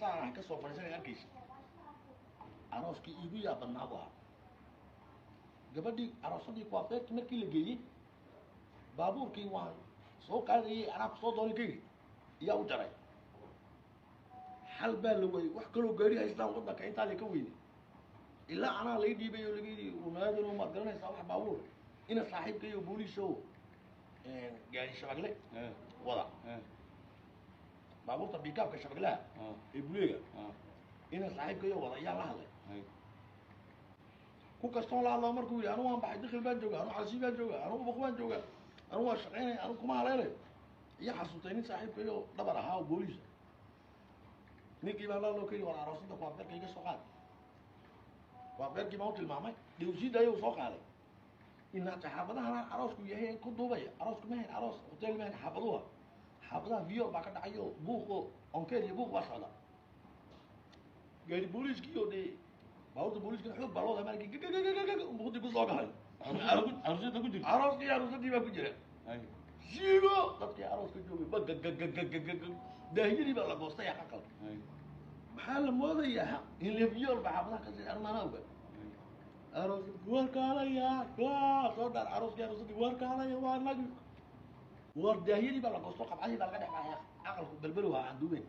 Saan ka soo fadhiisanay arkaysa. Arooskii iigu yaa badnaa buu ahaa. Gabadhii aroosadii kuwaafeerkii markii la geeyey, baabuurkii waan soo qaadayay, anaa kusoo doonay kaygi iyaa u jaray. Xal baa la waayey, wax kaloo gaari haystaan waddanka intaa la ka weynay, ilaa anaa laga dhiibay oo laga yidhi unaadano maad garanaysaa wax baabuur ina saaxiibkayo booliis oo gaari shabagle wada baabuurta bikaabka shabaglaha ee buleega ina saaxiibkayo wada ayaa la hadlay. Ku kastoon la hadlaa markuu yidhi anu waan baxay, Dikhil baan jooga, anu Xalsii baan jooga, anu Ubuq baan jooga, anu waan shaqaynaya, anu kuma haleelayo. Iyo xasuutay nin saaxiibkayo dhabar ahaa oo booliisa. Ninkii baa la hadloo ka yidhi war aroosada kuwaafeerka iga soo qaad. Kuwaafeerkii baan u tilmaamay, dee uu sii daayay, uu soo qaaday. Inaata xaafadahana aroosku yahay ku duubaya. Aroosku ma hayn aroos hotel, ma hayn, xaafaduha xaafadaha viol baa ka dhacayo, buuq oo onkeed iyo buuq baa socda. Gaari booliiskii oo dee baabuurta booliiskana xoog baa loo wadaa, maalkii gagagagagaga muqdi ku soo galay. Aroosada ku jirta. Arooskii aroosadii baa ku jira siigo. Dadkii arooska joogay ba gagagagagaga, daahiyadii baa la goostay aqalka. Maxaa la moodayaa in la viol baa xaafadaha ka sii armaana oga. Aroos warkaalaya waa soo dhaar, arooskii aroosadii warkaalaya waa nagi war. Daahiyadii baa la goosto, qabcadii baa laga dhex baxay aqalku, belbelo waa aan duubeyn.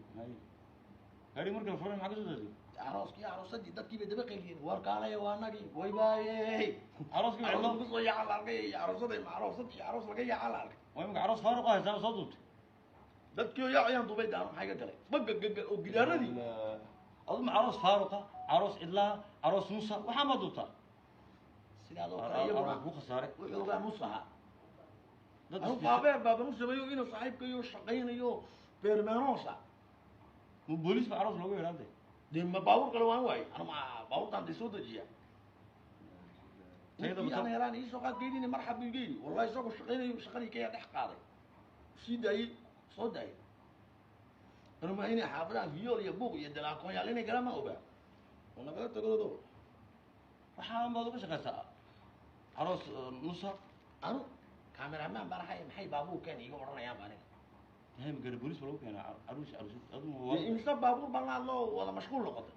Gaari marka la furay maxaa ka soo daatay? Arooskii aroosadii dadkii bay daba qeyliyeen, warkaalaya waa nagi way baaye. Arooskii aroos kusoo yaaca la arkay iyo aroosaday ma aroosad iyo aroos laga yaaca la arkay. Waa imika aroos faaruq ah haysaa soo duubtay. Dadkii oo yaacayaan duubay daano, maxay ka galay bagagaga oo gidaaradii. Adu ma aroos faaruqa, aroos cidlaa, aroos nusa waxaa ma duubtaa? Sidaad oo kale iyaguna ku khasaaray. Wuxuu ogaa nus ahaa dad anu qaabeer baaban u sameeyo inuu saaxiibkayo shaqaynayo beermaanoosa. Ma booliis ba aroos loogu yeedhaa de? Dee ma baabuur kale waan waayey anu, ma baabuurtaan dee soo dejiya. Tayada ninkii aan helaan iisoo qaad geydin, marxab buu iga yidhi. Wallahi isagoo shaqaynayo shaqadii ka yaa dhex qaaday, sii daayey, soo daayey. Anu ma inay xaafadaha viyool iyo buuq iyo dalaaqoonyaal inay galaan ma ogaa oo nagala tagodoodo. Waxaa baad uga shaqaysaa aroos nusa. Anu cameraman baan ahay, maxay baabuurkeen iiga odhanayaan ba aniga? Hay, ma gaari booliis ba lagu keenaa aroos aroos adu? Dee imse baabuur baan la hadloo wada mashquul noqotay.